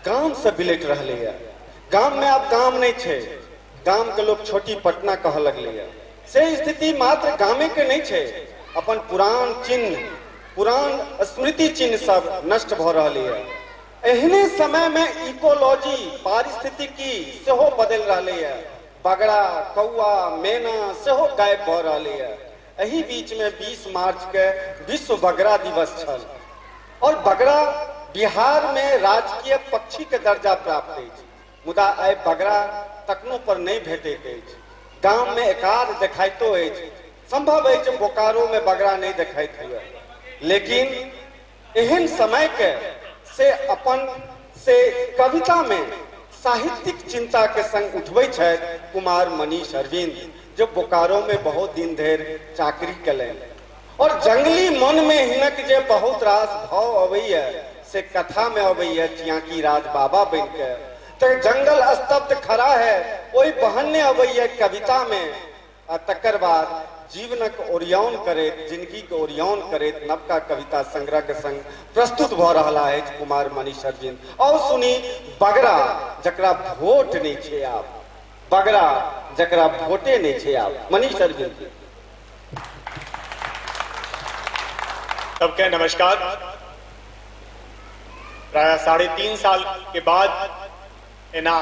गामसँ बिलटि रहलैए। गाममे आब गाम नहि छै, गामके लोक छोटी पटना कहऽ लगलैए। से स्थिति मात्र गामेके नहि छै, अपन पुरान चिन्ह, पुरान स्मृति चिन्ह सब नष्ट भऽ रहलैए। एहने समयमे इकोलॉजी, पारिस्थितिकी सेहो बदलि रहलैए। बगड़ा, कौआ, मेना सेहो गायब भऽ रहलैए। एहि बीचमे 20 मार्चके विश्व बगड़ा दिवस छल और बगड़ा बिहारमे राजकीय पक्षीके दर्जा प्राप्त अछि, मुदा आइ बगड़ा तकनो पर नहि भेटैत अछि। गाममे एकाध देखाइतो अछि, संभव अछि जे बोकारोमे बगड़ा नहि देखाइत हुए, लेकिन एहन समयके से अपन से कवितामे साहित्यिक चिंताके संग उठबै छथि कुमार मनीष अरविंद, जे बोकारोमे बहुत दिन धरि चाकरी केलनि और जंगली मनमे हिनक जे बहुत रास भाव अबैए से कथामे अबैए चियाकी राज बाबा बनिके। तऽ जंगल स्तब्ध खड़ा है ओहि बहन्ने अबैए कवितामे, आ तकर बाद जीवनक ओरियान करैत, जिनगीक ओरियान करैत नवका कविता संग्रहके संग प्रस्तुत भऽ रहला अछि कुमार मनीष अरविंद। आउ सुनी बगड़ा जकरा भोट नहि छै आब, बगड़ा जकरा भोटे नहि छै आब, मनीष अरविंद। सबके नमस्कार। प्रायः 3.5 साल के बाद एना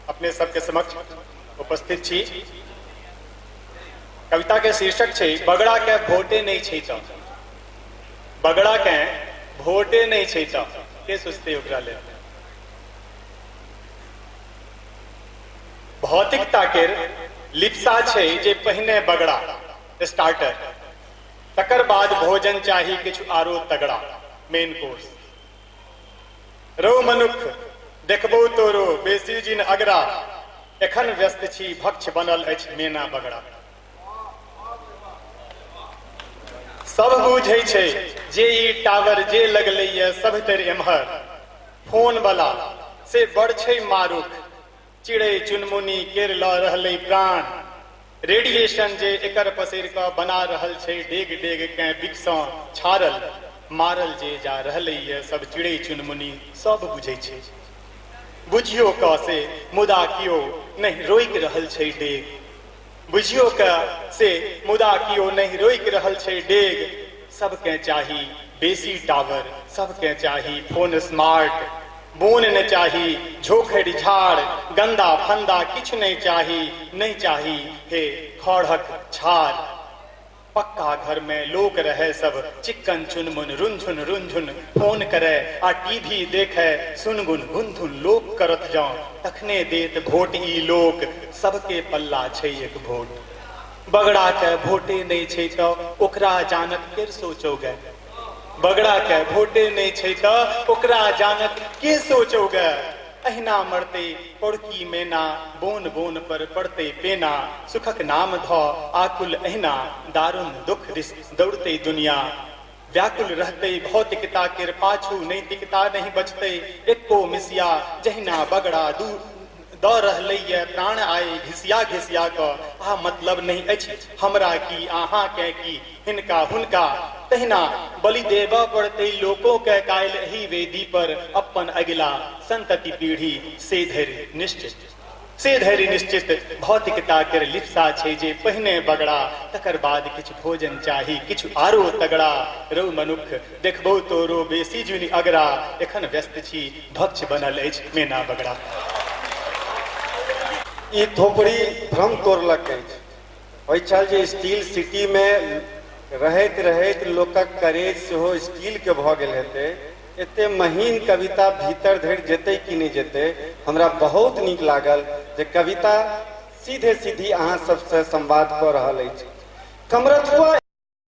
अपने सबके समक्ष उपस्थित छी। कविता के शीर्षक छै बगड़ा के भोटे नहीं छै त, बगड़ा के भोटे नहीं छै त के सोचते ओकरा लेल। भौतिकता के लिप्सा छै जे पहिने बगड़ा स्टार्टर, तकर बाद भोजन चाही किछु आरो तगड़ा मेन कोर्स। रौ मनुख देखबौ तोरो बेसी जिन अगरा, एखन व्यस्त छी भक्ष बनल अछि मेना बगड़ा। सब बुझै छै जे ई टावर जे लगलैए सभतरि एम्हर, फोन बला से बड़ छै मारुख, चिड़ै चुनमुनी केर लऽ रहलै प्राण। रेडिएशन जे एकर पसरि कऽ बना रहल छै डेग डेग केँ बिखसँ छारल, मारल जे जा रहलैए सब चिड़ै चुनमुनी, सब बुझै छै बुझियो कऽ से मुदा कियो नहि रोकि रहल छै डेग, बुझियो कऽ से मुदा कियो नहि रोकि रहल छै डेग। सबकेँ चाही बेसी टावर, सबकेँ चाही फोन स्मार्ट, बोन ने चाही झोखड़ि झाड़, गंदा फंदा किछु नहि चाही, नहि चाही हे खढ़क छाड़। पक्का घर में लोक रहे सब चिक्कन चुनमुन, रुनझुन रुनझुन फोन करे आ टीवी देखे सुनगुन गुनधुन लोक करत जँ तखने देत भोट ई लोक, सबके पल्ला छै एक भोट। बगड़ा के भोटे नहि छै तऽ ओकरा जानत केर सोचोगे, बगड़ा के भोटे नहि छै तऽ ओकरा जानत के सोचोगे। अहिना मरतै पौड़की मेना, बोन बोन पर पड़तै पेना, सुखक नाम धऽ आकुल अहिना दारुण दुख दिस दौड़तै दुनिया। व्याकुल रहतै भौतिकता केर पाछू नैतिकता नहि बचतै एक्को मिसिया, जहिना बगड़ा दू दऽ रहलैए प्राण आइ घिसिया घिसिया कऽ, आ मतलब नहि अछि हमरा की अहाँकेँ की हिनका हुनका, तहिना बलि देबऽ पड़तै लोकोकेँ काल्हि एहि वेदी पर अपन अगिला संतति पीढ़ी, से धरि निश्चित, से धरि निश्चित। भौतिकता केर लिप्सा छै जे पहिने बगड़ा, तकर बाद किछु भोजन चाही किछु आरो तगड़ा। रौ मनुख देखबौ तोरो बेसी जुनि अगरा, एखन व्यस्त छी भक्ष बनल अछि मेना बगड़ा। ई थोपड़ी भ्रम तोड़लक अछि। होइत छल जे स्टील सिटीमे रहैत रहैत लोकक करेज सेहो स्टीलके भऽ गेल हेतै, एते महीन कविता भीतर धरि जेतै कि नहि जेतै। हमरा बहुत नीक लागल जे कविता सीधे सीधी अहाँ सबसँ संवाद कऽ रहल अछि। कमरथुआ